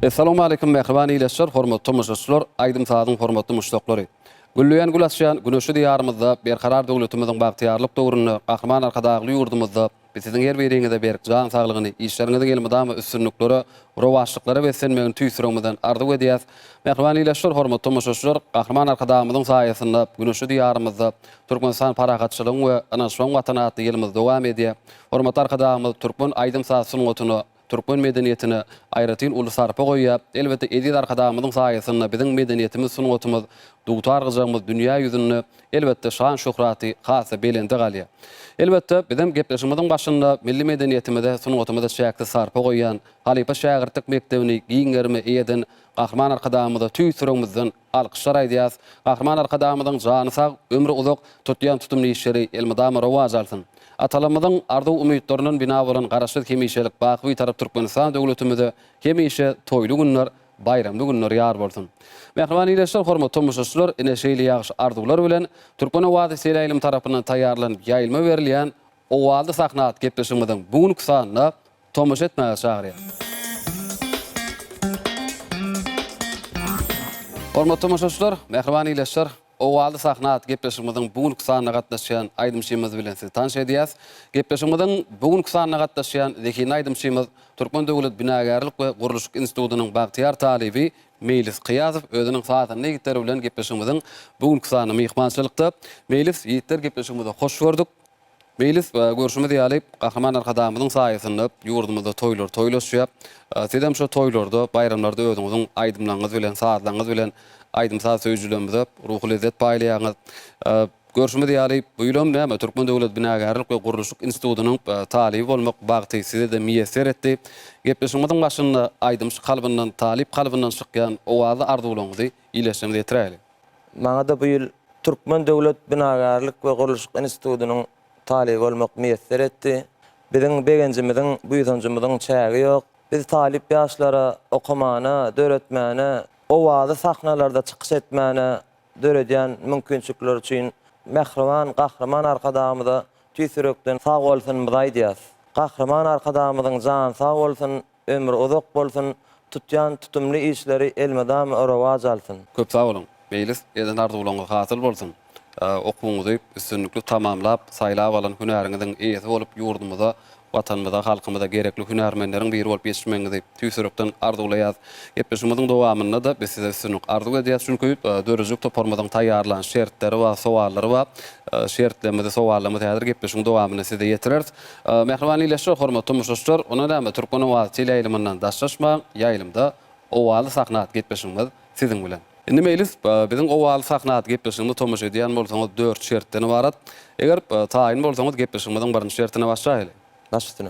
Essalawmaleýkim mähriban ildeşler, hormatly tomaşaçylar, aýdym-sazyň hormatly muşdaklary. Gülleýän gül açýan güneşli Diýarymyzda, Berkarar döwletimiziň bagtyýarlyk döwründe, Gahryman Arkadagly ýurdumyzda biz siziň her biriňize berk jan saglygyny, işleriňiziň elmydama üstünliklere, rowaçlyklara beslenmegini tüýs ýüregimizden arzuw edýäs. Mähriban ildeşler, hormatly tomaşaçylar, Gahryman Arkadagymyzyň saýasynda güneşli Diýarymyzda Türkmenistan parahatçylygyň we ynanyşmagyň Watany atly ýylymyz dowam edýär. Hormatly Arkadagymyz türkmen aýdym-saz sungatyna, türkmen medeniýetine aýratyn uly sarpa goýýar. Elbetde, eziz Arkadagymyzyň saýasynda biziň medeniýetimiz, sungatymyz, dutar-gyjagymyz dünýä ýüzünde, elbetde, şan-şöhraty has-da belende galýar. Elbetde, bizem gepleşigimiziň başynda milli medeniýetimize, sungatymyza çäksiz sarpa goýýan, halypa-şägirtlik mekdebini giň gerime eýe eden Gahryman Arkadagymyza tüýs ýüregimizden Alkyşlar aýdýas. Gahryman Arkadagymyzyň jany sag, ömri uzak, tutýan tutumly işleri elmydama rowaç alsyn. Atalarymyzyň arzuw-umytlaryndan bina bolan Garaşsyz hemişelik baky Bitarap Türkmenistan döwletimize hemişe toýly günler, baýramly günler ýar bolsun. Mähriban ildeşler, hormatly tomaşaçylar, ine şeýle ýagşy arzuwlar bilen Türkmen owazy teleýaýlymy tarapyndan taýýarlanyp ýaýlyma berilýän Owazly sahna atly gepleşigimiziň bu günki sanynda tomaşa etmäge çagyrýar. Hormatly tomaşaçylar, mähriban ildeşler, Owazly sahna atly gepleşigimiziň bu günki sanyna gatnaşýan aýdymçymyz bilen sizi tanyş edýäs. Gepleşigimiziň bu günki sanyna gatnaşýan zehinli aýdymçymyz Türkmen döwlet binagärlik we gurluşyk institutynyň bagtyýar talyby Meýlis Kyýazow özüniň sazanda ýigitleri bilen gepleşigimiziň bu günki sanyna myhmançylykda. Meýlis, ýigitler gepleşigimize hoş gördük. Meýlis, görşümiz ýaly, Gahryman Arkadagymyzyň saýasynda ýurdumyzda toýlar toýlaşýar. Sizem şo toýlarda, baýramlarda özüňiziň aýdymlaryňyz bilen, sazlaryňyz bilen aýdym-saz söýüjilerimize ruhy lezzet paýlaýaňyz. Görşümiz ýaly, bu ýylam näme, Türkmen döwlet binagärlik we gurluşyk institutynyň talyby bolmak bagty size-de miýesser etdi. Gepleşigimiziň başynda aýdymçy kalbyndan, talyp kalbyndan çykýan owazly arzuwlaryňyzy ildeşlerimize ýetiräýeliň. Maňa-da bu ýyl Türkmen döwlet binagärlik we gurluşyk institutynyň talyby bolmak miýesser etdi. Biziň begenjimiziň, buýsanjymyzyň çägi ýok. Biz talyp ýaşlara okamana, döretmäne, owazly sahnalarda çykyş etmäne döredýän mümkinçilikleri üçin mähriban Gahryman Arkadagymyza tüýs ýürekden sag bolsunymyzy aýdýas. Gahryman Arkadagymyzyň jany sag bolsun, Ömri uzak bolsun, tutýan tutumly işleri elmydama rowaç alsyn. Köp sag boluň. Meýlis, eden arzuwlaryňyz hasyl bolsun. Okuwyňyzy üstünlikli tamamlap, saýlap alan hünäriňiziň eýesi bolup ýurdumyza, Watanymyza, halkymyza gerekli hünärmenleriň biri bolup ýetişmegiňizi tüýs ýürekden arzuwlaýas. Gepleşigimiziň dowamynda-da biz size üstünlik arzuw edýäs, çünki döredijilik toparymyzyň taýýarlan şertleri bar, sowallary bar. Şertlerimizi, sowallarymyzy häzir gepleşigiň dowamynda size ýetireris. Mähriban ildeşler, hormatly tomaşaçylar, onda näme, Türkmen owazy teleýaýlymyndan daşlaşmaň, ýaýlymda Owazly sahna atly gepleşigimiz siziň bilen. Indi Meýlis, biziň Owazly sahna atly gepleşigimizi tomaşa edýän bolsaňyz dört şertden ybarat. Eger taýyn bolsaňyz gepleşigimiziň birinji şertine başlaýaly. Baş üstüne.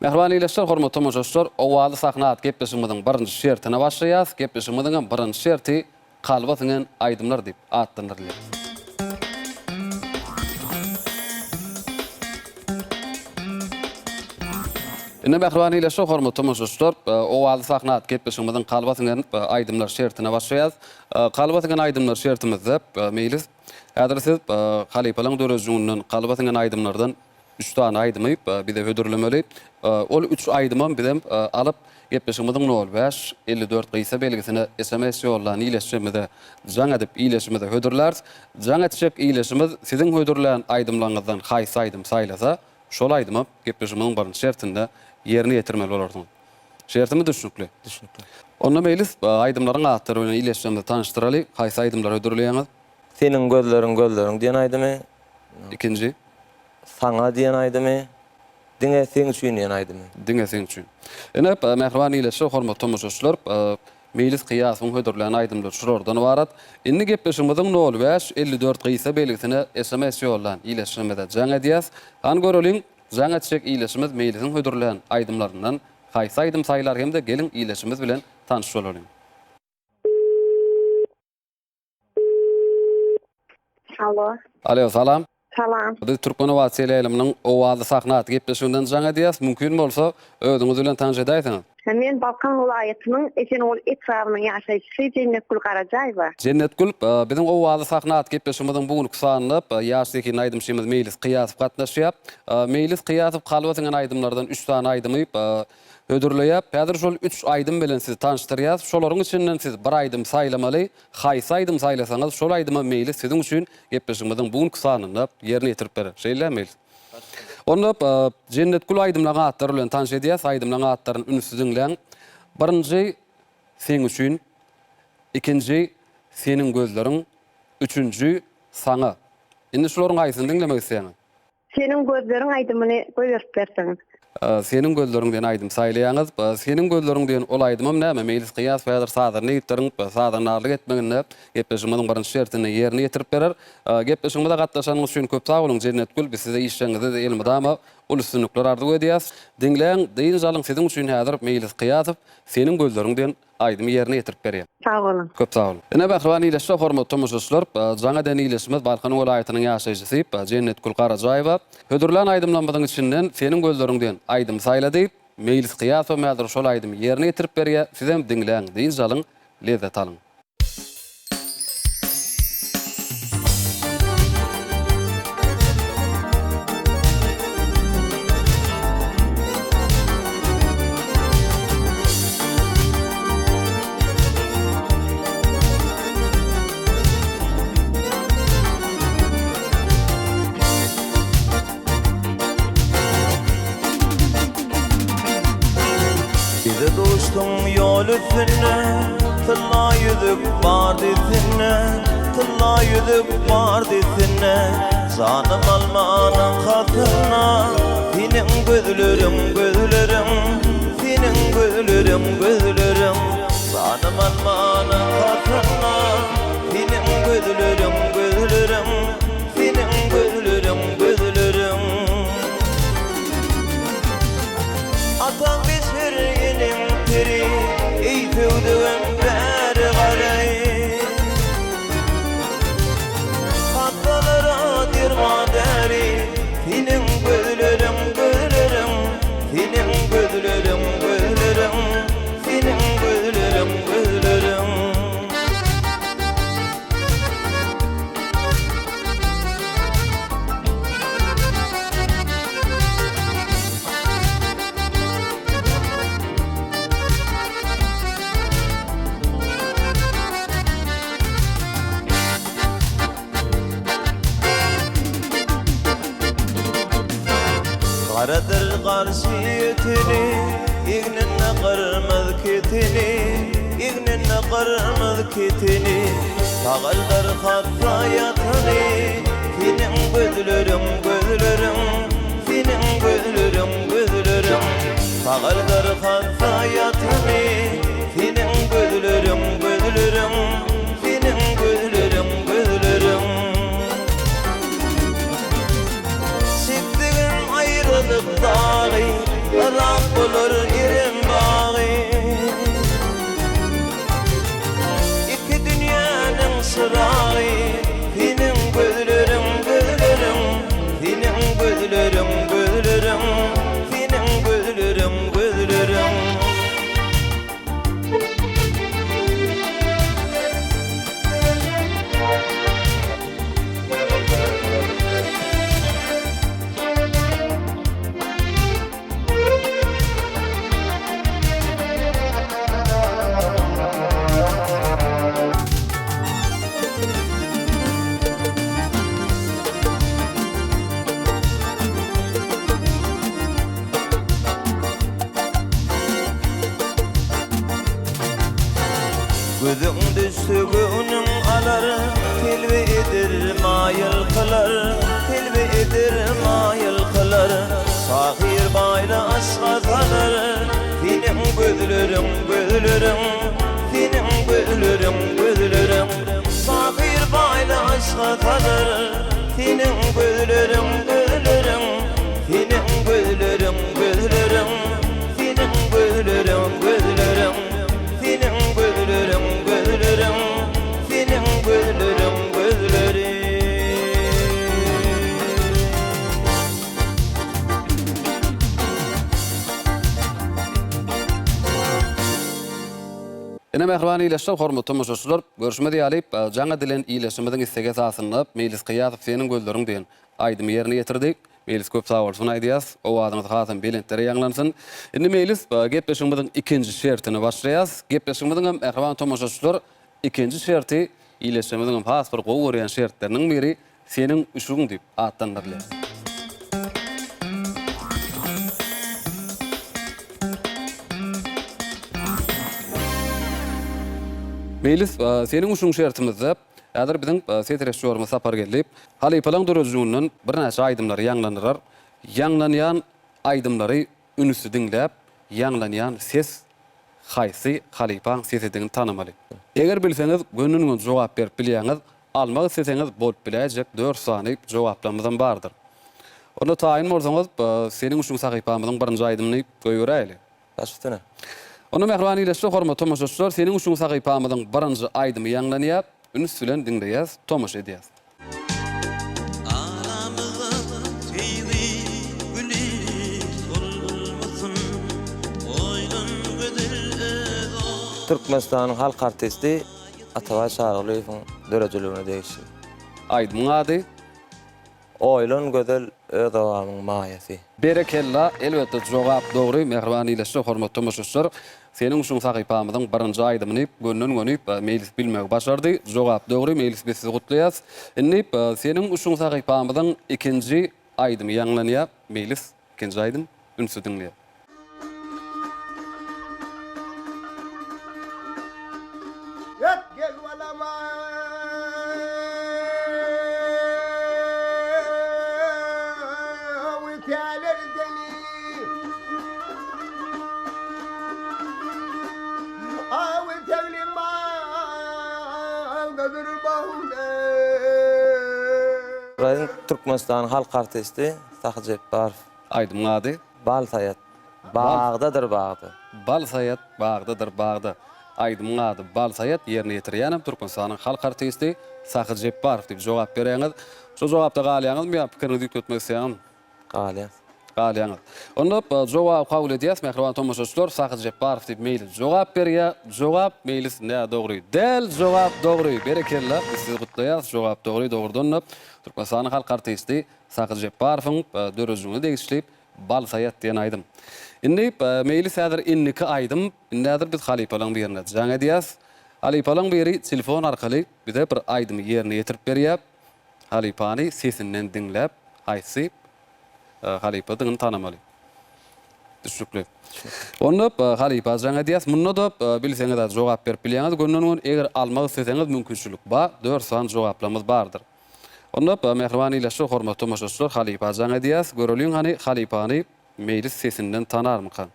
Mähriban ildeşler, hormatly tomaşaçylar, Owazly sahna atly gepleşigimiziň birinji şertine başlaýas. Gepleşigimiziňem birinji şerti Kalba siňen aýdymlar diýip atlandyrylýar. Indi mähriban ildeşler, hormatly tomaşaçylar, Owazly sahna atly gepleşigimiziň Kalba siňen aýdymlar şertine başlaýarys. Kalba siňen aýdymlar şertimizde Meýlis, häzir siz halypalaryň döredijiginden kalba siňen aýdymlardan Üç sany aýdymy bize hödürlemeli. Ol üç aýdymam bizem alyp, gepleşigimiziň nol bäş, 54 gysga belgisine sms ýollan ileşjemize jaň edip ileşimize hödürläris. Jaň etjek ileşimiz siziň hödürlän aýdymlaryňyzdan haýsy aýdym saýlasa, şol aýdymy gepleşigimiziň birinji şertinde ýerine ýetirmeli bolarsyňyz. Şertimiz düşnükli. Düşnükli. Onda Meýlis, aýdymlaryň atlary bilen ileşjemizi tanyşdyraly. Haýsy aýdymlary hödürleýäňiz? Seniň gözleriň gözleriň diýen aýdymy. Ikinji. Saňa diýen aýdymy. Diňe seň üçin diýen aýdymy. Diňe seň üçin. Ine, mähriban ildeşler, hormatly tomaşaçylar, Meýlis Kyýasowyň hödürlän aýdymlary şulardan ybarat. Indi gepleşigimiziň nol bäş, 54 gysga belgisine sms ýollan ildeşlerimize jaň edýäs. Hany göreliň, jaň etjek ildeşimiz Meýlisiň hödürlän aýdymlaryndan haýsy aýdym saýlar hem-de geliň ildeşimiz bilen tanyş bolalyň. Alo. Alo, salam. Salam. Biz Türkmen-Owaz teleýaýlymynyň Owazly sahna atly gepleşiginden jaň edýäs. Mümkin bolsa, özüňiz bilen tanyş edäýseňiz. Men Balkan welaýatynyň Esenguly etrabynyň ýaşaýjysy Jennetgül Garajaýewa. Jennetgül, biziň Owazly sahna atly gepleşigimiziň bu günki sanynda ýaş zehinli aýdymçymyz Meýlis Kyýasow gatnaşýar. Meýlis Kyýasow kalba siňen aýdymlardan üç sany aýdymy hödürleýär. Häzir şol üç aýdym bilen sizi tanyşdyrýas. Şolaryň içinden siz bir aýdym saýlamaly. Haýsy aýdym saýlasaňyz, şol aýdymy Meýlis siziň üçin gepleşigimiziň bu günki sanynda ýerine ýetirip berer. Şeýle-dä, Meýlis? Onda Jennetgül aýdymlaryň atlary bilen tanyş edýäs. Aýdymlaryň atlaryny ünsli diňläň. Birinji Seň üçin, ikinji Seniň gözleriň, üçünji Saňa. Indi şularyň haýsyny diňlemek isleýäňiz? Seniň gözleriň aýdymyny goýberip berseňiz. Seniň gözleriň diýen aýdym saýlaýaňyz. Seniň gözleriň diýen ol aýdymam näme Meýlis Gyýasow häzir sazanda ýigitleriň sazandarlyk etmeginde gepleşigimiziň birinji şertini ýerine ýetirip berer. Gepleşigimize gatnaşanyňyz üçin köp sag boluň Jennetgül biz size işleriňizde elmydama uly üstünlikler arzuw edýäs. Diňläň, dynç alyň siziň üçin häzir Meýlis Gyýasow Seniň gözleriň diýen aýdymy ýerine ýetirip berýär. Sag boluň. Köp sag boluň. Ine mähriban ildeşler, hormatly tomaşaçylar, jaň eden ildeşimiz Balkan welaýatynyň ýaşaýjysy Jennetgül Garajaýewa hödürlän aýdymlarymyzyň içinden Seniň gözleriň diýen aýdymy saýlady. Meýlis Kyýasow häzir şol aýdymy ýerine ýetirip berýär. Sizem diňläň, dynç alyň, lezzet alyň. Bize duşduň ýol üstünde, Tylla ýüzük bardy sende, Tylla ýüzük bardy sende, Janym almanyň kasynda, Seniň gözleriň, gözleriň, Seniň gözleriň, gözleriň, Janym almanyň kasynda, Seniň gözleriň, gözleriň, Seniň gözleriň, gözleriň. Ataň beşer, eneň peri, Eý söwdügim bäri garaý. Hassalara derman däri, Seniň gözleriň, gözleriň, Seniň gözleriň, gözleriň, Seniň gözleriň, gözleriň. Garadyr garşy öteni, Egninde gyrmyz keteni, Egninde gyrmyz keteni, Sagaldar hassa ýatany, Seniň gözleriň, gözleriň, Seniň gözleriň, gözleriň, Sagaldar hassa ýatany, Seniň gözleriň, gözleriň, Seniň gözleriň, gözleriň. Çekdigim aýralyk dagy, Yrak bolar Erem bagy. Iki dünýäniň çyragy, Seniň gözleriň, gözleriň, Seniň gözleriň, gözleriň, Seniň gözleriň, gözleriň. Gözüň düşse göwnüň alar, Telbe eder, maýyl kylar, Telbe eder, maýyl kylar. Şahyr baýry aşga salar, Seniň gözleriň, gözleriň, Seniň gözleriň, gözleriň. Şahyr baýry aşga salar, Seniň gözleriň, gözleriň, Seniň gözleriň, gözleriň, Seniň gözleriň, gözleriň, Seniň gözleriň, gözleriň, Seniň gözleriň, gözleriň. Ine mähriban ildeşler, hormatly tomaşaçylar, görşümiz ýaly, jaň edilen ildeşimiziň islegi esasynda Meýlis Gyýasow Seniň gözleriň diýen aýdymy ýerine ýetirdi. Meýlis köp sag bolsun aýdýas. Owazyňyz hasam belentlere ýaňlansyn. Indi Meýlis, gepleşigimiziň ikinji şertine başlaýas. Gepleşigimiziň hem mähriban tomaşaçylar ikinji şerti ildeşlerimiziň hem has bir gowy görýän şertleriniň biri Seniň üşügiň diýip atlandyrylýar. Meýlis, seniň üşügiň şertimizde häzir biziň ses režissýorymyz Sapargeldi halypalaň döredijiliginden birnäçe aýdymlary ýaňlandyrar. Ýaňlanýan aýdymlary ünsli diňläp, ýaňlanýan ses haýsy halypaň sesidigini tanamaly. Eger bilseňiz gönden-göni jogap berip bilýäňiz, almak isleseňiz bolup biläýjek dört sany jogaplarymyzam bardyr. Onda taýyn bolsaňyz, Seniň üçin sahypamyzyň birinji aýdymyny goýberäýeli. Baş üstüne. Onda mähriban ildeşler, hormatly tomaşaçylar, Seniň üçin sahypamyzyň birinji aýdymy ýaňlanýar. Üns bilen diňleýäs, tomaşa edýäs. Aramyzda söýgi güli solmasyn, Oýlan gözel öz o. Türkmenistanyň halk artisti Atabaý Çarygulyýewiň döredijiligine degişli. Aýdymyň ady? Oýlan gözel öz obamyň maýasy. Berekella, elbetde jogap dogry, mähriban ildeşler, hormatly tomaşaçylar. Seniň üçin sahypamyzyň birinji aýdymyny gönden-göni Meýlis bilmegi başardy. Jogap dogry, Meýlis biz sizi gutlaýas. Indi Seniň üçin sahypamyzyň ikinji aýdymy ýaňlanýar. Meýlis, ikinji aýdym, ünsli diňleýär. Ýat gel balam-aý, täler seni. Aw teglim bagdadyr bagda. Prezident Türkmenistanyň halk artisti Sahy Jepbarow. Aýdymyň ady? Bal saýat. Bagdadyr bagda. Bal saýat bagdadyr bagda. Aýdymyň ady Bal saýat ýerine ýetirýänem Türkmenistanyň halk artisti Sahy Jepbarow diýip jogap berýäňiz. Şo jogapda galýaňyzmy ýa pikiriňizi üýtgetmek isleýäňizmi? Galýas. Galýaňyz. Onda jogaby kabul edýäs, mähriban tomaşaçylar, Sahy Jepbarow diýip Meýlis jogap berýär. Jogap Meýlis nädogry däl, jogap dogry. Berekella, biz sizi gutlaýas, jogap dogry, dogrudan-da Türkmenistanyň halk artisti Sahy Jepbarowyň döredijiligine degişli Bal saýat diýen aýdym. Indi Meýlis häzir indiki aýdym, indi häzir biz halypalaň birine jaň edýäs. Halypalaň biri telefon arkaly bize bir aýdymy ýerine ýetirip berýär. Halypany sesinden diňläp haýsy halypadygyny tanamaly. Düşnükli. Onda halypa jaň edýäs. Munda-da bilseňiz jogap berip bilýäňiz gönden-gön. Eger almak isleseňiz mümkinçilik bar. Dört sany jogaplarymyz bardyr. Onda mähriban ildeşler, hormatly tomaşaçylar halypa jaň edýäs. Göreliň hany halypany Meýlis sesinden tanarmyka?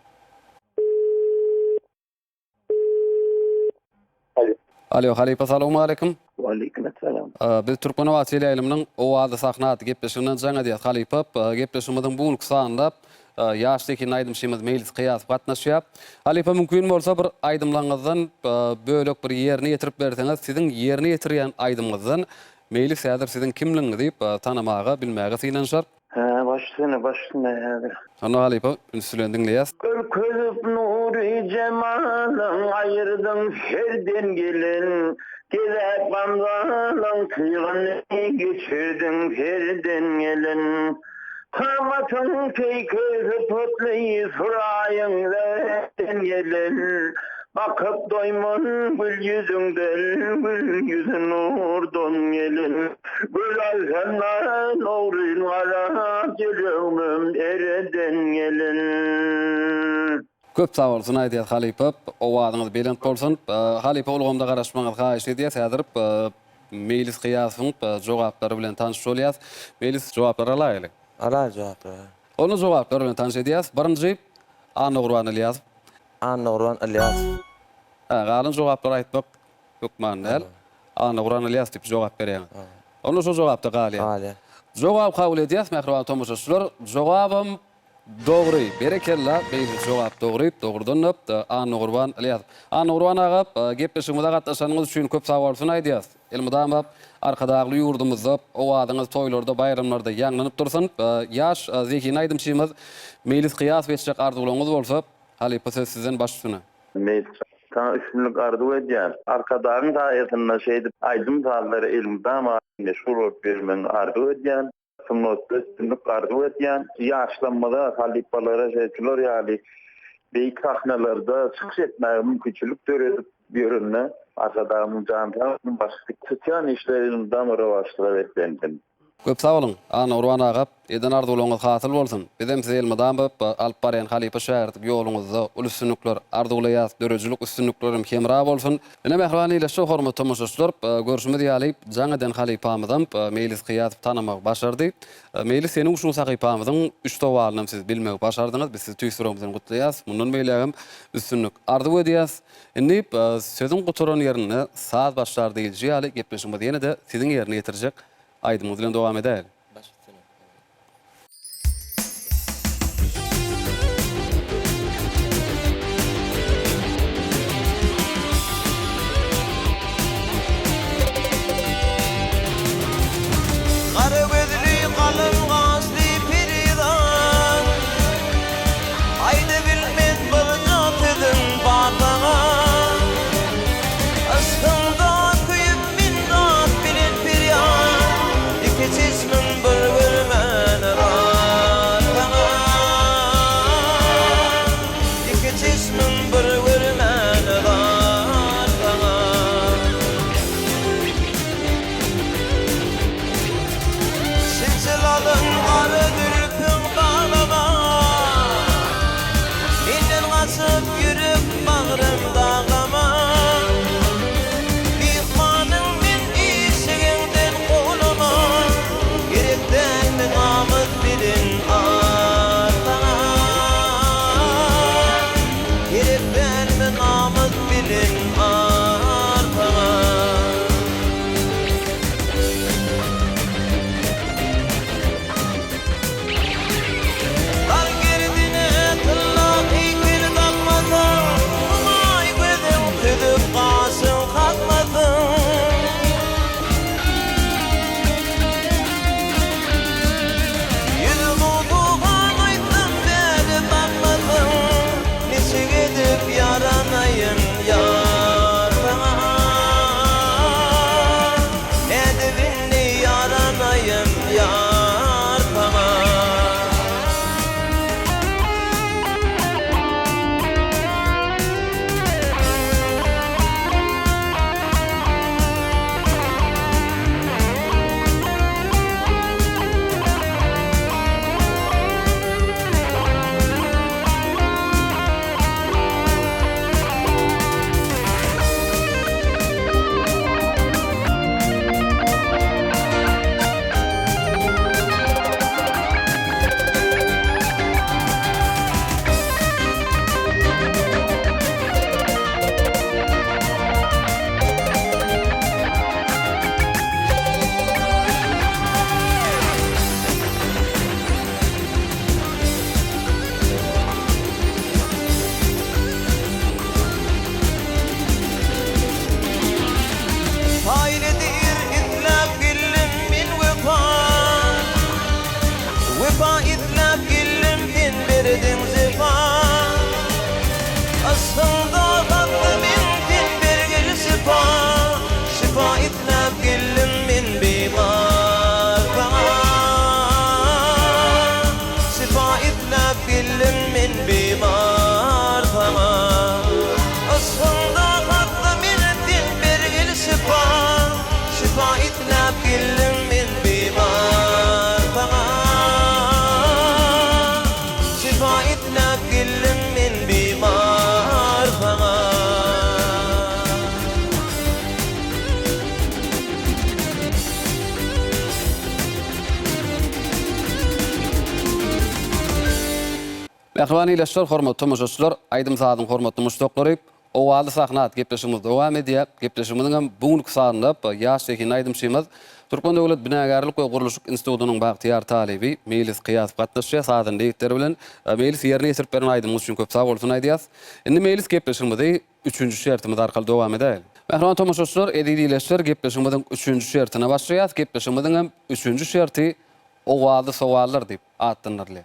Alo. Alo, halypa salowmaleýkim. Waleýkim essalam. Biz Türkmenobat teleýaýlymynyň Owazly sahna atly gepleşiginden jaň edýäs. Halypa, gepleşigimiziň bu günki sanynda ýaş zehinli aýdymçymyz Meýlis Kyýasow gatnaşýar. Halypa, mümkin bolsa bir aýdymlaryňyzdan bölek bir ýerine ýetirip berseňiz, siziň ýerine ýetirýän aýdymyňyzdan Meýlis häzir siziň kimligiňizi tanamaga, bilmäge synanyşar. Hä, baş üstüne, baş üstüne häzir. Onda halypa, üns bilen diňleýäs. Görkezip nury jemalyň, aýyrdyň serden gelen, Gezäp gamzalyň tygyny, geçirdiň serden gelen. Kamatyň peýker sypatly, suraýyň zerden gelen, Bakyp doýman gül ýüzüňden, gül ýüzi nurdan gelen. Göz alsam ogryn garap, ýüregimem ereden gelen. Köp sag bolsun aýdýas halypa owazyňyz belent bolsun halypa ulgamda garaşmagyňyzy haýyş edýäs häzir Meýlis Gyýasowyň jogaplary bilen tanyş bolýas Meýlis jogaplary alaýaly. Alaý jogaplary. Onda jogaplar bilen tanyş edýäs birinji Annagurban Ylýasow. Annagurban Ylýasow. Hä galan jogaplary aýtmak hökman däl. Annagurban Ylýasow diýip jogap berýäňiz. Onda şo jogapda galýar. Galýar. Jogaby kabul edýäs mähriban tomaşaçylar jogabam Dogry, berekella, beýle jogap dogry, dogrudan-da, Annagurban Ylýasow. Annagurban aga, gepleşigimize gatnaşanyňyz üçin köp sagbolsun aýdýas. Elmydama Arkadagly ýurdumyzda owazyňyz toýlarda, baýramlarda ýaňlanyp dursun. Ýaş, zehinli aýdymçymyz Meýlis Gyýasow etjek arzuwlaryňyz bolsa, halypa söz sizden baş üstüne. Meýlis. Saňa üstünlik arzuw edýän. Arkadagyň saýasynda şeýdip aýdym-sazlara elmydama meşhur bolup ýörmegiňi arzuw edýän. Sungatda üstünlik arzuw edýän. Ýaşlarymyza, halypalara şular ýaly beýik sahnalarda çykyş etmäge mümkinçilik döredip ýörenine Arkadagymyň jany sag bolsun, başy dik tutýan işleri elmydama rowaçlyga beslensin. Köp sag boluň, Annagurban aga, eden arzuwlaryňyz hasyl bolsun! Bizem sizi elmydama alyp barýan halypa-şägirtlik ýoluňyzda uly üstünlikler arzuwlaýas, döredijilik üstünliklerem hemra bolsun! Ine mähriban ildeşler, hormatly tomaşaçylar, görşümiz ýaly, jaň eden halypamyzam Meýlis Kyýasowy tanamagy başardy. Meýlis seniň üçin sahypamyzyň üç sowalynam siz bilmegi başardyňyz. Biz sizi tüýs ýüregimizden gutlaýas. Mundan beýlägem üstünlik arzuw edýäs. Indi sözüň gutaran ýerinde saz başlar diýilişi ýaly gepleşigimizi ýene-de siziň ýerine ýetirjek aýdymyňyz bilen dowam edäýeli. Baş üstüne. Gara gözli, galyň gaşly perizat, Aýdabilmez birje sözüm bar saňa. Yşkyňda köýüp men dat bilen perýat, Iki çeşmiň bir görmän zar saňa. Iki çeşmiň bir görmän zar saňa. Şinjilalyň gara zülpüň baglama, Menden gaçyp ýürek bagrym daglama. Myhmanyň men işigiňden kowlama, Gerek däl namys bilen ar saňa. Gerek dälmi namys bilen ar saňa. Dar gerdine tylla heýkel dakmasaň, Humaý gözüň süzüp gaşyň kakmasyn. Ýüzümi bugan aýtsam bäri bakmasaň, Niçik edip ýaranaýyn ýar saňa? Nädip indi ýaranaýyn ýar saňa? Paýlydyr isläp geldim men wepa Wepa isläp geldim sen berdiň jepa Yşkyňda hassa men sen bergil şypa Şypa isläp geldim men bimar saňa Şypa isläp geldim men bimar saňa Yşkyňda hassa men sen bergil şypa Şypa isläp geldim men bimar saňa Şypa isläp geldim men bimar saňa. Mähriban ildeşler, hormatly tomaşaçylar, aýdym-sazyň hormatly muşdaklary, Owazly sahna atly gepleşigimiz dowam edýär. Gepleşigimiziň hem bu günki sanynda ýaş zehinli aýdymçymyz, Türkmen döwlet binagärlik we gurluşyk institutynyň bagtyýar talyby Meýlis Kyýasow gatnaşýar sazanda ýigitleri bilen. Meýlis ýerine ýetirip beren aýdymyňyz üçin köp sag bolsun aýdýas. Indi Meýlis gepleşigimizi üçünji şertimiz arkaly dowam edäýeli. Mähriban tomaşaçylar, eziz ildeşler gepleşigimiziň üçünji şertine başlaýas. Gepleşigimiziň hem üçünji şerti Owazly sowallar diýip atlandyrylýar.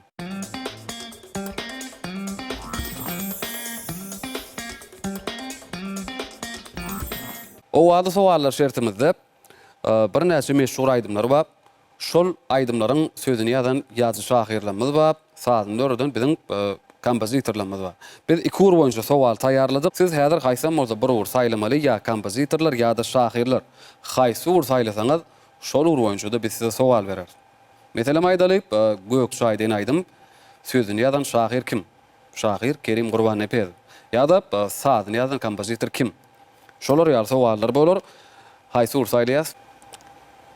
Owazly sowallar şertimizde birnäçe meşhur aýdymlar bar. Şol aýdymlaryň sözüni ýazan ýazyjy-şahyrlarymyz bar, sazyny döreden biziň kompozitorlarymyz bar. Biz iki ugur boýunça sowal taýýarladyk. Siz häzir haýsam bolsa bir ugur saýlamaly, ýa kompozitorlar, ýa-da şahyrlar. Haýsy ugur saýlasaňyz, şol ugur boýunça-da biz size sowal bereris. Meselem aýdaly, Gök çaý diýen aýdym sözüni ýazan şahyr kim? Şahyr Kerim Gurbannepesow. Ýa-da sazyny ýazan kompozitor kim? Şolar ýaly sowallar bolar. Haýsy ugry saýlaýas?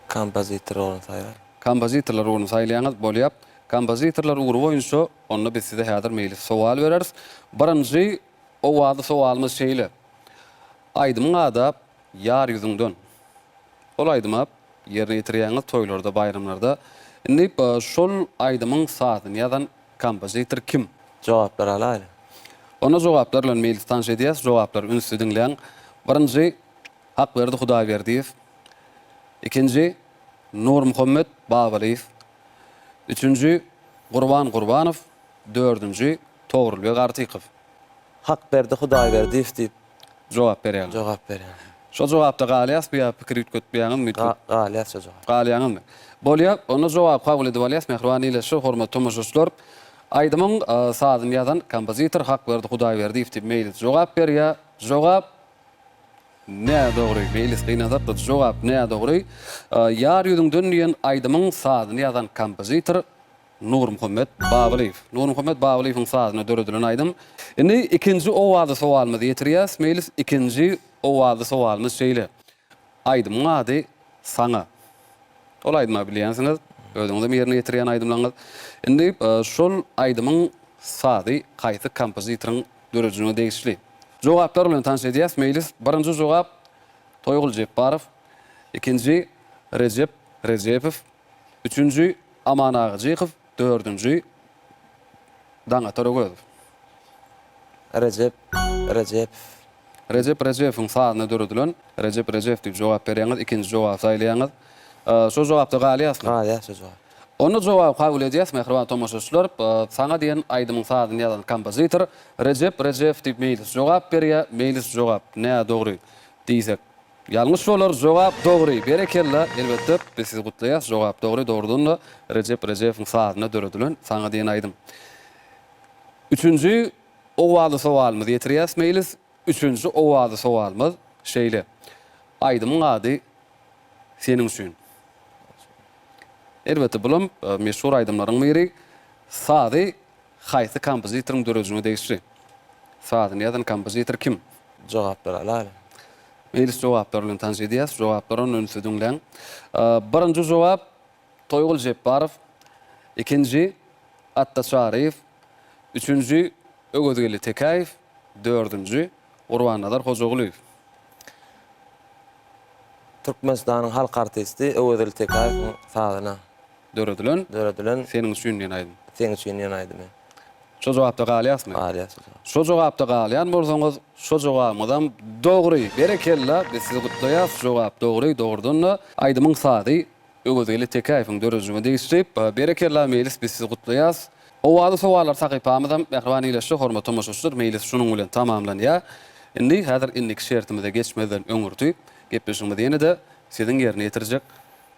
Kompozitor ugruny saýlar. Kompozitorlar ugruny saýlaýaňyz, bolýa. Kompozitorlar ugry boýunça onda biz size häzir meýlis sowal bereris. Birinji owazly sowalymyz şeýle. Aýdymyň ady Ýar ýüzüňden. Ol aýdyma ýerine ýetirýäňiz toýlarda, baýramlarda. Indi şol aýdymyň sazyny ýazan kompozitor kim? Jogaplary alaýly. Onda jogaplar bilen meýlis tanyş edýäs. Jogaplary ünsli diňläň. Birinji, Hakberdi Hudaýberdiýew. Ikinji, Nurmuhammet Babalyýew. Üçünji, Gurban Gurbanow. Dördünji, Togrulbeg Artykow. Hakberdi Hudaýberdiýew diýip Jogap berýäňiz. Jogap berýän. Şo jogapda galýasmy ýa pikir üýtgetmeýäňizmi? Ga, galýas şo jogap. Galýaňyzmy? Bolýa, onda jogaby kabul edip alýas, mähriban ildeşler, hormatly tomaşaçylar. Aýdymyň sazyny ýazan kompozitor Hakberdi Hudaýberdiýew diýip Meýlis jogap berýär. Jogap nädogry. Meýlis gynansak-da jogap nädogry. Ýar ýüzüňden diýen aýdymyň sazyny ýazan kompozitor Nurmuhammet Babylyýew. Nurmuhammet Babylyýewiň sazyna döredilen aýdym. Indi ikinji owazly sowalymyzy ýetirýäs. Meýlis ikinji owazly sowalymyz şeýle. Aýdymyň ady Saňa. Ol aýdyma bilýänsiňiz. Özüňizem ýerine ýetirýän aýdymlaryňyz. Indi şol aýdymyň sazy haýsy kompozitoryň döredijiligine degişli? Jogaplar bilen tanyş edýäs. Meýlis birinji jogap Toýgul Jepbarow, ikinji Rejep Rejepow, Üçünji, Aman Agajykow, dördünji, Daňatar Öwezow. Rejep Rejepow. Rejep Rejepowyň sazyna döredilen Rejep Rejepow diýip jogap berýäňiz, ikinji jogaby saýlaýaňyz. Şo jogapda galýasmy? Galýas şo jogap. Onda jogaby kabul edýäs, mähriban tomaşaçylar. Saňa diýen aýdymyň sazyny ýazan kompozitor Rejep Rejepow diýip Meýlis jogap berýär. Meýlis jogap nädogry diýsek Ýalňyş bolar jogap dogry berekella elbetde biz sizi gutlaýas jogap dogry dogrudan-da Rejep Rejepowyň sazyna döredilen saňa diýen aýdym. Üçünji owazly sowalymyzy ýetirýäs Meýlis üçünji owazly sowalymyz şeýle aýdymyň ady seniň üçin. Elbetde bulam meşhur aýdymlaryň biri sazy haýsy kompozitoryň döredijiligine degişli? Sazyny ýazan kompozitor kim? Jogaplary alaly. Meýlis jogaplar bilen tanyş edýäs. Jogaplary onda ünsli diňläň. Birinji jogap Toýgul Jepbarow, ikinji Atda Çaryýew, üçünji Öwezgeldi Tekäýew, dördünji Gurbannazar Hojagulyýew. Türkmenistanyň halk artisti Öwezgeldi Tekäýewiň sazyna. Döredilen. Döredilen. Seniň üçin diýen aýdym. Seň üçin diýen aýdymy. Şo jogapda galýasmy? Galýas şo jogap. Şo jogapda galýan bolsaňyz, şo jogabyňyzam dogry. Berekella, biz sizi gutlaýas. Jogap dogry, dogrudan-da, aýdymyň sazy Öwezgeldi Tekäýewiň döredijiligine degişli. Berekella, Meýlis, biz sizi gutlaýas. Owazly sowallar sahypamyzam, mähriban ildeşler, hormatly tomaşaçylar, Meýlis şunuň bilen tamamlanýar. Indi, häzir indiki şertimize geçmezden öňürti, gepleşigimizi ýene-de siziň ýerine ýetirjek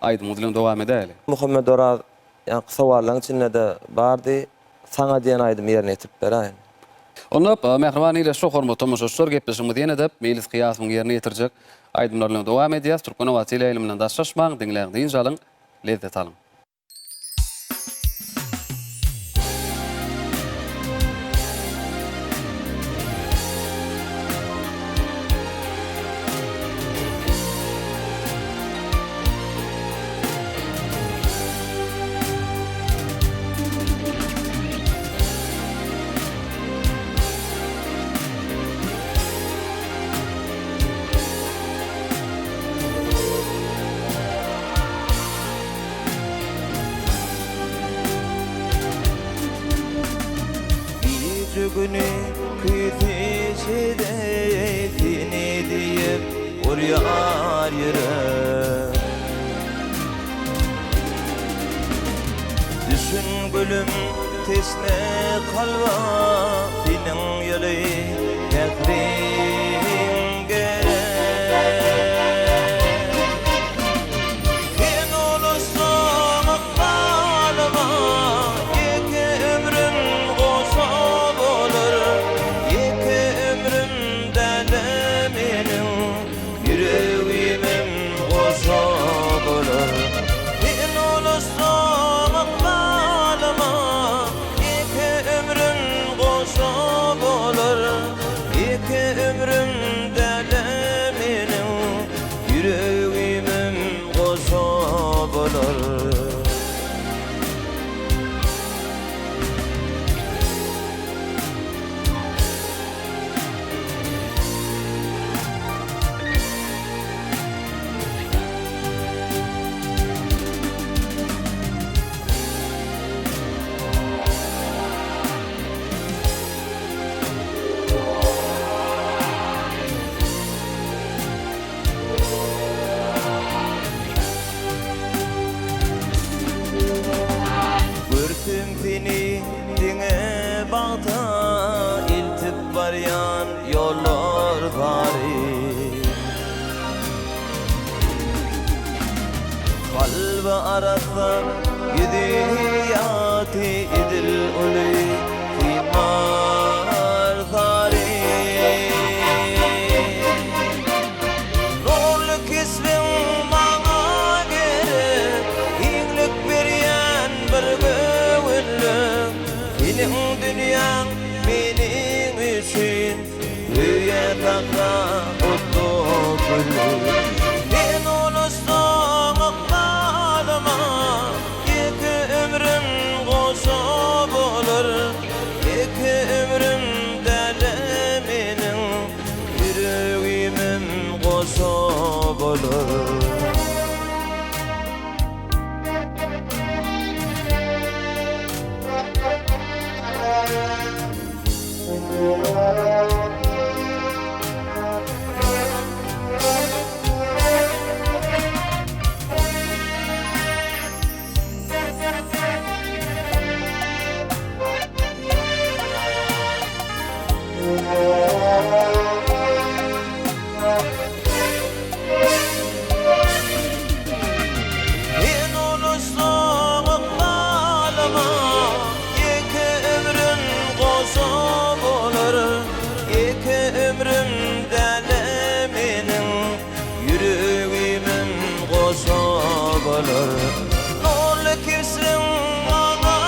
aýdymyňyz bilen dowam edäýeli. Muhammet Oraz Ýaňky sowallaň içinde-de bardy. Saňa diýen aýdymy ýerine ýetirip beräýiň. Onda, mähriban ildeşler, hormatly tomaşaçylar, gepleşigimizi ýene-de Meýlis Kyýasowyň ýerine ýetirjek aýdymlary bilen dowam edýäs. Türkmen owazy teleýaýlymyndan daşlaşmaň, diňläň, dynç alyň, lezzet alyň. Gije-güni küýseýşide seni diýip urýar ýürek. Düşün gülüm teşne kalba seniň ýyly mähriň gerek. Arassa ýüzi ýagty edil uly timar sary. Nurly keşbiň maňa gerek, Giňlik berýän bir göwünlik. Seniň dünýäň meniň üçin Göýä sähra otly güllük. Sen ulaşsaň ykbalyma, Ýeke ömrüm goşa bolar. Ýeke ömrüm däl-ä meniň, Ýüregimem goşa bolar. Sen ulaşsaň ykbalyma, Ýeke ömrüm goşa bolar. Ýeke ömrüm däl-ä meniň, Ýüregimem goşa bolar. Nurly keşbiň maňa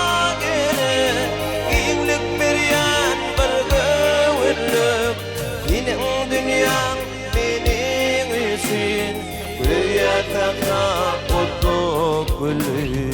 gerek, Giňlik berýän bir göwünlik. Seniň dünýäň meniň üçin, Göýä sähra otly güli.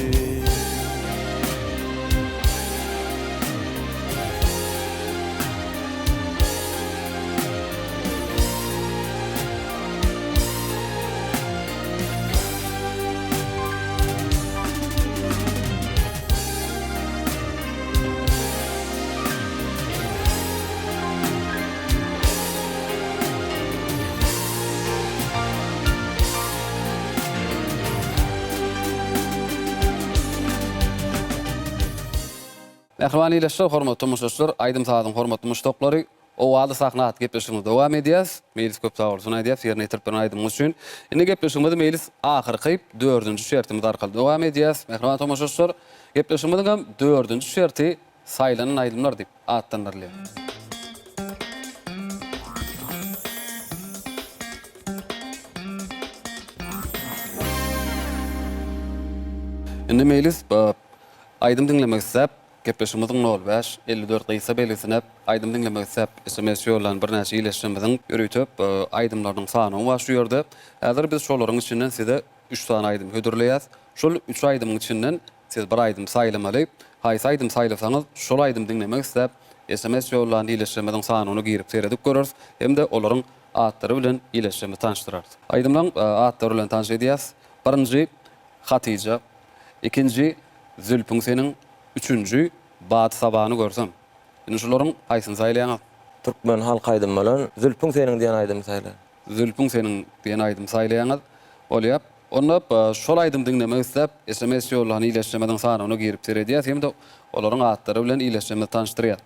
Mähriban ildeşler, hormatly tomaşaçylar, aýdym-sazyň hormatly muşdaklary, Owazly sahna atly gepleşigimizi dowam edýäs. Meýlis köp sag bolsun aýdýas ýerine ýetirip beren aýdymyňyz üçin. Indi gepleşigimizi Meýlis ahyrky dördünji şertimiz arkaly dowam edýäs. Mähriban tomaşaçylar, gepleşigimiziň hem dördünji şerti Saýlanan aýdymlar diýip atlandyrylýar. Indi Meýlis aýdym diňlemek isläp, gepleşigimiziň nol bäş, 54 gysga belgisine aýdym diňlemek isläp sms ýollan birnäçe ildeşlerimiziň ýörite aýdymlarynyň sanawy bar şu ýerde. Häzir biz şolaryň içinden size üç sany aýdym hödürleýäs. Şol üç aýdymyň içinden Siz bir aýdym saýlamaly. Haýsy aýdym saýlasaňyz, şol aýdymy diňlemek isläp, sms ýollan ildeşlerimiziň sanyna girip seredip göreris hem-de olaryň atlary bilen ildeşlerimizi tanyşdyrarys. Aýdymlaryň atlary bilen tanyş edýäs. Birinji, Hatyja. Ikinji, Zülpüň seniň. Üçünji, Bady-sabany görsem. Indi şularyň haýsyny saýlaýaňyz? Türkmen halk aýdymy bolan Zülpüň seniň diýen aýdymy saýlaýan. Zülpüň seniň diýen aýdymy saýlaýaňyz. Bolýar. Onda şol aýdymy diňlemek isläp, sms ýollan ildeşlerimiziň sanawyna girip seredýäs hem-de olaryň atlary bilen ildeşlerimizi tanyşdyrýas.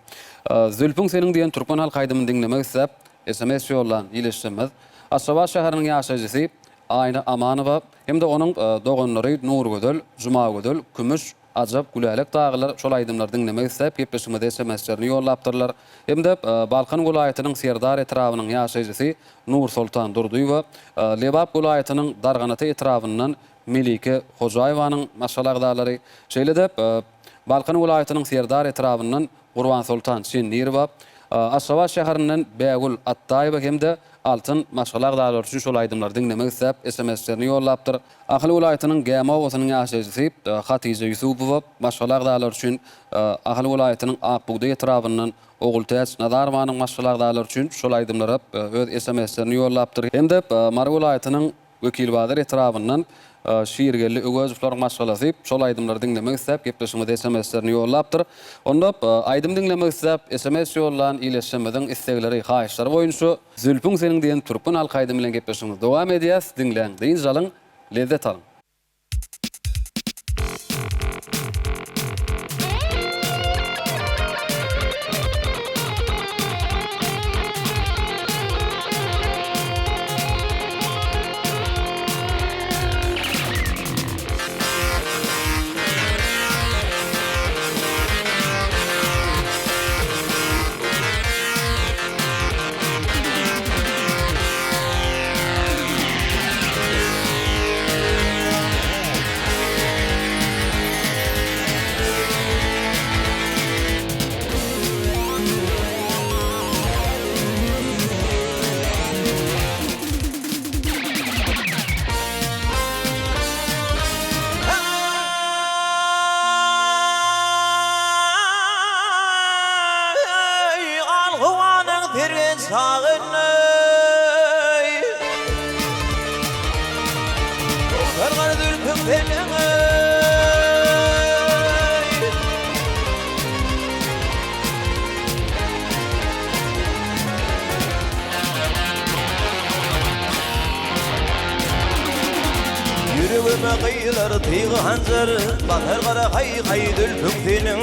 Zülpüň seniň diýen türkmen halk aýdymyny diňlemek isläp, sms ýollan ildeşlerimiz, Aşgabat şäheriniň ýaşaýjysy Aýna Amanowa hem-de onuň doganlary Nurgözel, Jumagözel, Kümüş, Ajap, Gülälek dagylar şol aýdymlary diňlemek isläp, gepleşigimize SMS-lerini ýollapdyrlar. Hem-de Balkan welaýatynyň Serdar etrabynyň ýaşaýjysy Nursoltan Durdyýewa, Lebap welaýatynyň Darganata etrabyndan Melike Hojaýewanyň maşgala agzalary, şeýle-de Balkan welaýatynyň Serdar etrabyndan Gurbansoltan Çendirowa, Aşgabat şäherinden Bägül Atdaýewa hem-de Altyn maşgala agzalary üçin şol aýdymlary diňlemek isläp, SMS-lerini ýollapdyr. Ahal welaýatynyň Gämi obasynyň ýaşaýjysy Hatyja Ýusupowa maşgala agzalary üçin Ahal welaýatynyň Ak bugdaý etrabyndan Ogultäç Nazarowanyň maşgala agzalary üçin şol aýdymlara öz SMS-lerini ýollapdyr hem-de Mary welaýatynyň Wekilbazar etrabyndan Şirgeldi Öwezowlaryň maşgalasy şol aýdymlary diňlemek isläp gepleşigimize SMS-lerini ýollapdyr. Onda aýdym diňlemek isläp SMS ýollan ildeşlerimiziň islegleri, haýyşlary boýunça Zülpüň seniň diýen türkmen halk aýdymy bilen gepleşigimizi dowam edýäs. Diňläň, dynç alyň, lezzet alyň. pergen çagynay. Sargar zülpüň seniň ey. Ýüregime gyýylar tyg hanjar, Basar gara haý-haý zülpüň seniň.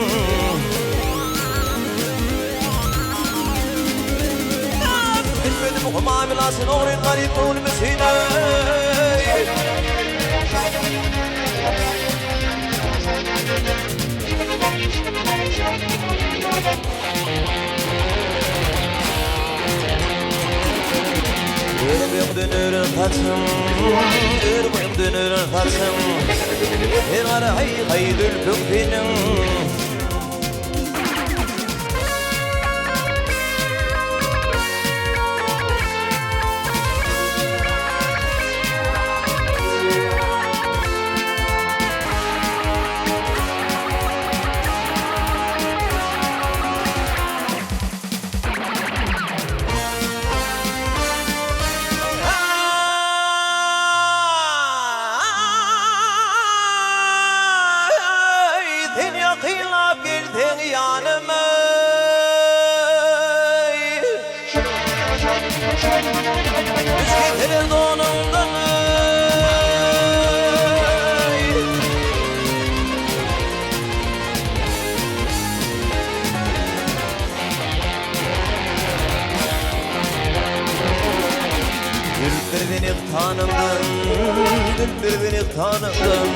Bilmedim Humaý bilasyn ogryn garyp göwnümi synaý. Örüm döneren saçyň, Örüm döneren saçyň, Her gara haý-haý zülpüň seniň. Sen ýakynlap gelseň ýanyma. Üç kesiler donuňdan. Dülber beni tanydyn, dülber beni tanydyn,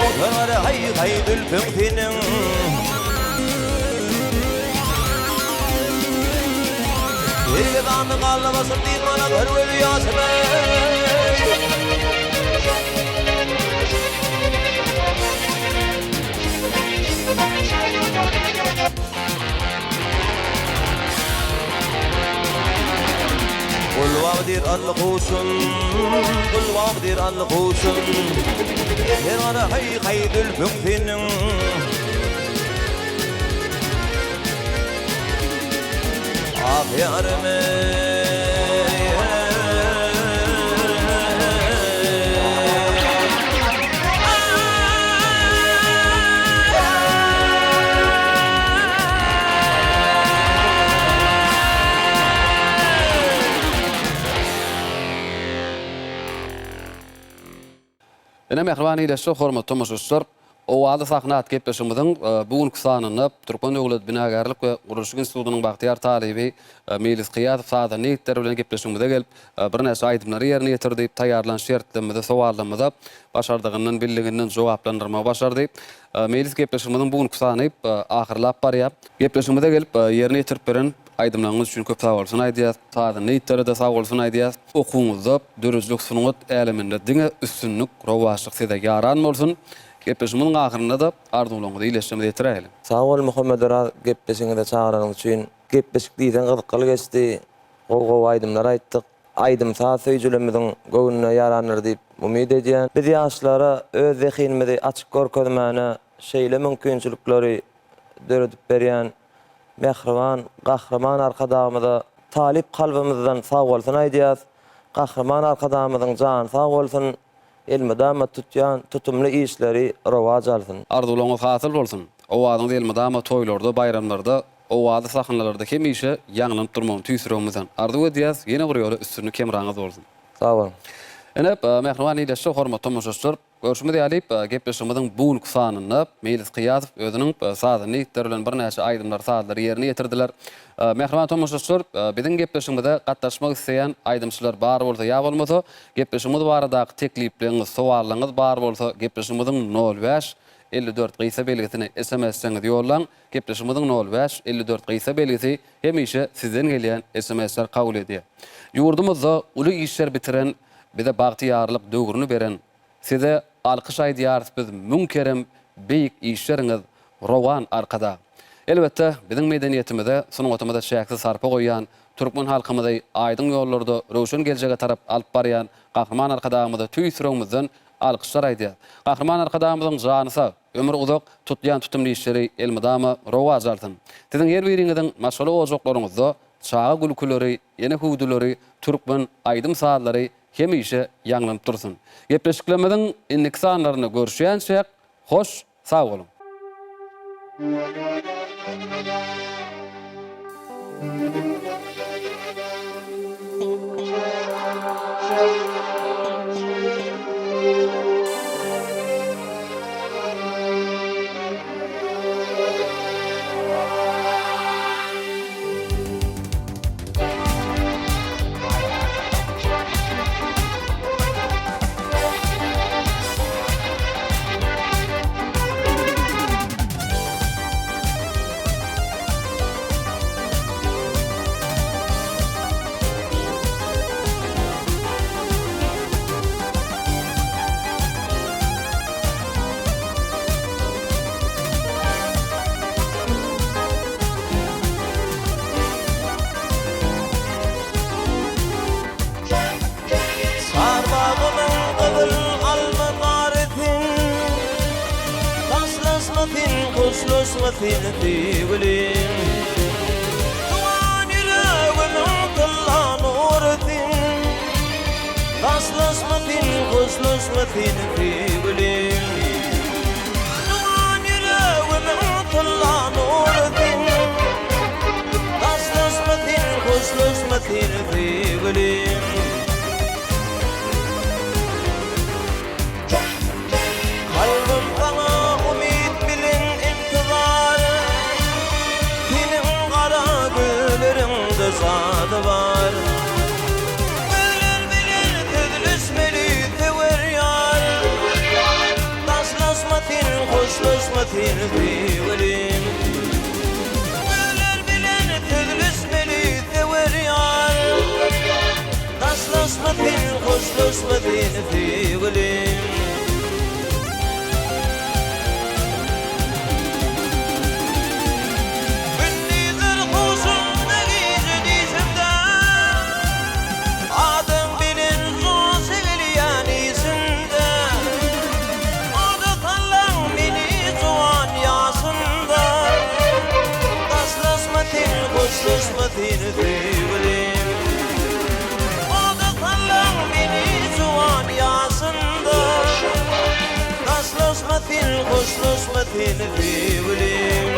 Otar haý-haý zülpüň seniň. Sergezandy galla başym diýmana kör gözi ýaşym eý. Gulbag diýr ally guşum, gulbag diýr ally guşum, Her gara haý-haý zülpüň seniň. Ah ýarym eý. Ine mähriban ildeşler, hormatly tomaşaçylar, Owazly sahna atly gepleşigimiziň bu günki sanynda Türkmen döwlet binagärlik we gurluşyk institutynyň bagtyýar talyby Meýlis Kyýasow sazanda ýigitler bilen gepleşigimize gelip, birnäçe aýdymlary ýerine ýetirdi, taýýarlan şertlerimize, sowallarymyza başardygyndan, bildiginden jogaplandyrmagy başardy. Meýlis gepleşigimiziň bu günki sany ahyrlap barýar. Gepleşigimize gelip, ýerine ýetirip beren aýdymlaryňyz üçin köp sagbolsun aýdýas. Sazanda ýigitlere-de sagbolsun aýdýas. Okuwyňyzda, döredijilik sungat äleminde diňe üstünlik, rowaçlyk size ýaran bolsun. Gepleşigimiziň ahyrynda-da arzuwlaryňyzy ildeşlerimize ýetiräýeliň. Sag bol Muhammedoraz gepleşigiňize çagyranyň üçin. Gepleşik diýseň gyzykly geçdi. Gowy gowy aýdymlar aýtdyk. Aýdym-saz söýüjilerimiziň göwnüne ýarandyr diýip umyt edýän. Biz ýaşlara öz zehinimizi açyk görkezmäne şeýle mümkinçilikleri döredip berýän mähriban Gahryman Arkadagymyza talyp kalbymyzdan sagbolsun aýdýas. Gahryman Arkadagymyzyň jany sag bolsun, elmydama tutýan tutumly işleri rowaç alsyn. Arzuwlaryňyz hasyl bolsun! Owazyňyz elmydama toýlarda, baýramlarda, owazly sahnalarda hemişe ýaňlanyp durmagyny tüýs ýüregimizden arzuw edýäs. Ýene bir ýola üstünlik hemraňyz bolsun! Sag boluň! Ine, mähriban ildeşler, hormatly tomaşaçylar, Görşümiz ýaly, gepleşigimiziň bu günki sanynda Meýlis Kyýasow özüniň sazanda ýigitleri bilen birnäçe aýdymlary, sazlary ýerine ýetirdiler. Mähriban tomaşaçylar, biziň gepleşigimize gatnaşmak isleýän aýdymçylar bar bolsa ýa bolmasa, gepleşigimiz baradaky teklipleriňiz, sowallaryňyz bar bolsa, gepleşigimiziň nol bäş, 54 gysga belgisine SMS-leriňizi ýollaň. Gepleşigimiziň nol bäş, 54 gysga belgisi hemişe sizden gelýän SMS-leri kabul edýär. Ýurdumyzda uly işler bitiren Bize bagtyýarlyk döwrüni beren Size alkyş aýdýarys biz müň kerem beýik işleriňiz rowan Arkadag. Elbetde biziň medeniýetimize sungatymyza çäksiz sarpa goýýan türkmen halkymyzy aýdyň ýollarda röwşen geljege tarap alyp barýan Gahryman Arkadagymyza tüýs ýüregimizden alkyşlar aýdýas. Gahryman Arkadagymyzyň jany sag, ömri uzak, tutýan tutumly işleri elmydama rowaç alsyn. Siziň her biriňiziň maşgala ojaklaryňyzda. çaga gülküleri, ene hüwdüleri, türkmen aýdym-sazlary hemişe ýaňlanyp dursun. Gepleşiklerimiziň indiki sanlarynda görüşýänçäk, hoş sag boluň! Çarbagymyň gyzyl alma gary sen, Taşlaşma sen, hoşlaşma sen söýgülim. Tugan ýüregimiň tylla nury sen, Taşlaşma sen, hoşlaşma sen söýgülim. Tugan ýüregimiň tylla nury sen, Taşlaşma sen, hoşlaşma sen söýgülim. Kalbym saňa umyt bilen intizar, Seniň gara gözleriňde jady bar. Gözler bilen sözleşmeli söwer ýar, Daşlaşma sen, hoşlaşma sen söýgülim. Gözler bilen sözleşmeli söwer ýar, Daşlaşma sen, hoşlaşma sen söýgülim. Gündizler huşumda gije düýşümde Adyň bilen joş gelýän işimde Oda sallaň meni juwan ýaşymda Daşlaşma sen hoşlaşma sen söýgülim Oda sallaň meni juwan ýaşymda Daşlaşma sen hoşlaşma sen söýgülim.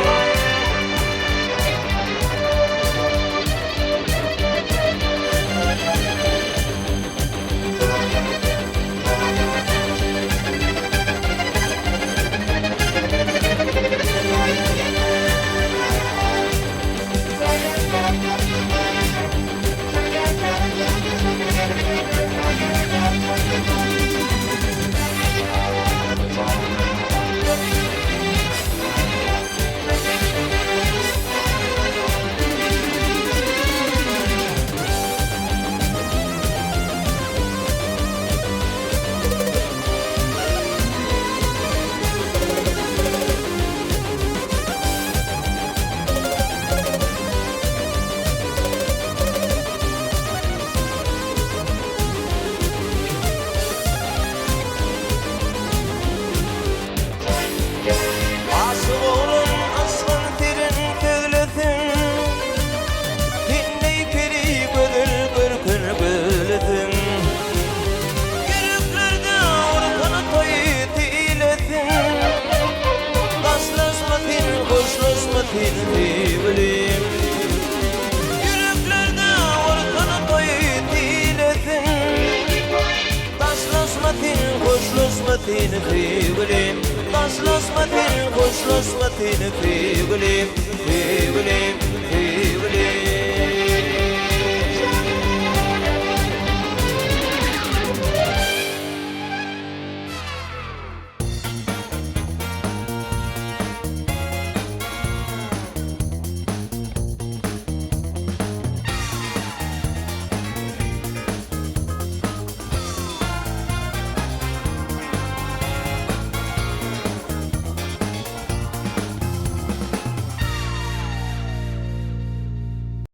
Aşyk oglan yşgyň syryn sözlesin, Sendeý peri gözel görkün gözlesin. Ýüreklerde ursun toý diýlesin, Daşlaşma sen, hoşlaşma sen söýgülim. Ýüreklerde ursun toý diýlesin, Daşlaşma sen, hoşlaşma sen söýgülim. Daşlaşma sen, hoşlaşma sen söýgülim, Söýgülim, söýgülim.